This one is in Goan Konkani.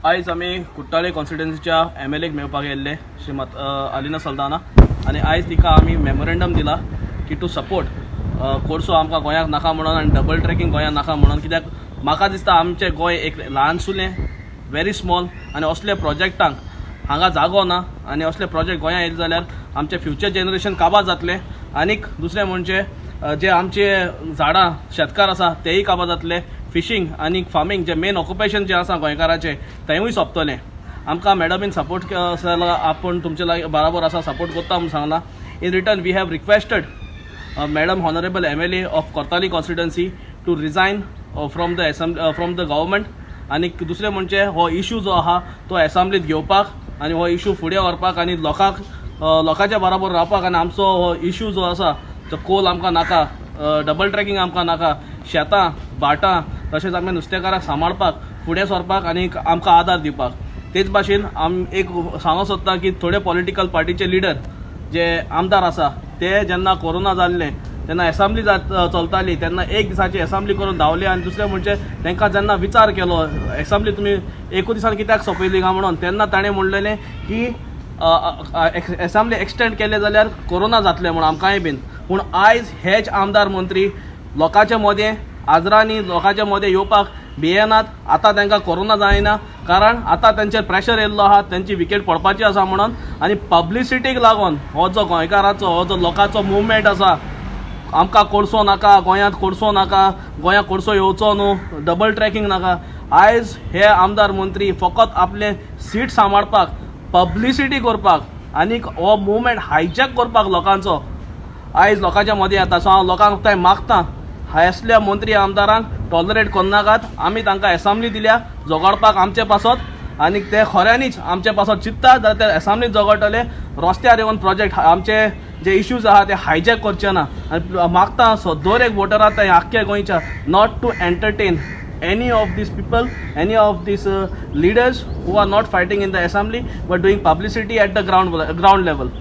आयज आमी कुट्टाळे कॉन्स्टिट्युएन्सीच्या एम एल एक मेळपाक येयल्ले, श्रीमत अलिना सल्दाना. आनी आयज तिका आमी मेमोरेंडम दिला की टू सपोर्ट कोळसो आमकां गोंयाक नाका म्हणून आनी डबल ट्रॅकिंग गोंयांत नाका म्हणून. कित्याक म्हाका दिसता आमचें गोंय एक ल्हानसुलें, व्हेरी स्मॉल, आनी असले प्रोजेक्टांक हांगा जागो ना. आनी असले प्रोजेक्ट गोंयांत येयले जाल्यार आमचें फ्युचर जनरेशन काबार जातलें. आनीक दुसरें म्हणजे जे आमचे झाडां, शेतकार आसा, तेय काबार जातले. फिशींग आनी फार्मींग जे मेन ऑक्युपेशन जें आसा गोंयकाराचें, तेंवूय सोंपतलें. आमकां मॅडमीन सपोर्ट आपूण तुमचे लागीं बराबर आसा, सपोर्ट करता म्हूण सांगलां. In return, we have requested Madam Honorable MLA of Cortalim constituency to resign from the government. आनी दुसरें म्हणजे हो इशू जो आहा तो एसेंब्लीत घेवपाक आनी हो इशू फुडें व्हरपाक आनी लोकांक लोकांच्या बराबर रावपाक. आनी आमचो हो इशू जो आसा तो, कोल आमकां नाका, डबल ट्रॅकिंग आमकां नाका, शेतां भाटां तशेंच आमी नुस्तेकाराक सांबाळपाक फुडें सरपाक आनी आमकां आदार दिवपाक. तेच भाशेन आम एक सांगूंक सोदता की थोडे पॉलिटिकल पार्टीचे लिडर जे आमदार आसा, ते जेन्ना कोरोना जाल्ले तेन्ना एसेंब्ली जात चलताली तेन्ना एक दिसाची एसेंब्ली करून धांवले. आनी दुसरें म्हणजे तांकां जेन्ना विचार केलो, एसेंब्ली तुमी एकू दिसान कित्याक सोंपयली काय म्हणून, तेन्ना ताणें म्हणलेलें की एसेंब्ली एक्सटेंड केले जाल्यार कोरोना जातलें म्हणून आमकांय बीन. पूण आयज हेच आमदार मंत्री लोकांच्या मदें आजरांनी लोकांच्या मदें येवपाक भियेनात. आतां तांकां कोरोना जायना, कारण आतां तेंचेर प्रेशर येयल्लो आहा, तेंची विकेट पडपाची आसा म्हणून. आनी पब्लिसिटीक लागून हो जो गोंयकाराचो, हो जो लोकांचो मुवमेंट आसा, आमकां कोळसो नाका, गोंयांत कोळसो नाका, गोंयांत कोळसो येवचो न्हू, डबल ट्रॅकिंग नाका, आयज हे आमदार मंत्री फकत आपले सीट सांबाळपाक, पब्लिसिटी करपाक आनी हो मुवमेंट हायजॅक करपाक लोकांचो आयज लोकांच्या मदीं येता. सो हांव लोकांक थंय मागता, असल्या मंत्री आमदारांक टॉलरेट करनाकात. आमी तांकां एसेंब्ली दिल्या झगडपाक आमचे पासत आनी ते खऱ्यांनीच आमचे पासत चिंत्ता जाल्यार ते एसेंब्लीत झगडटले, रस्त्यार येवन प्रोजेक्ट, आमचे जे इश्यूज आहा ते हायजॅक करचे ना. आनी मागता दर एक वोटराक ते आख्ख्या गोंयच्या not to entertain any of these people, any of these leaders who are not fighting in the assembly but doing publicity at the ground level.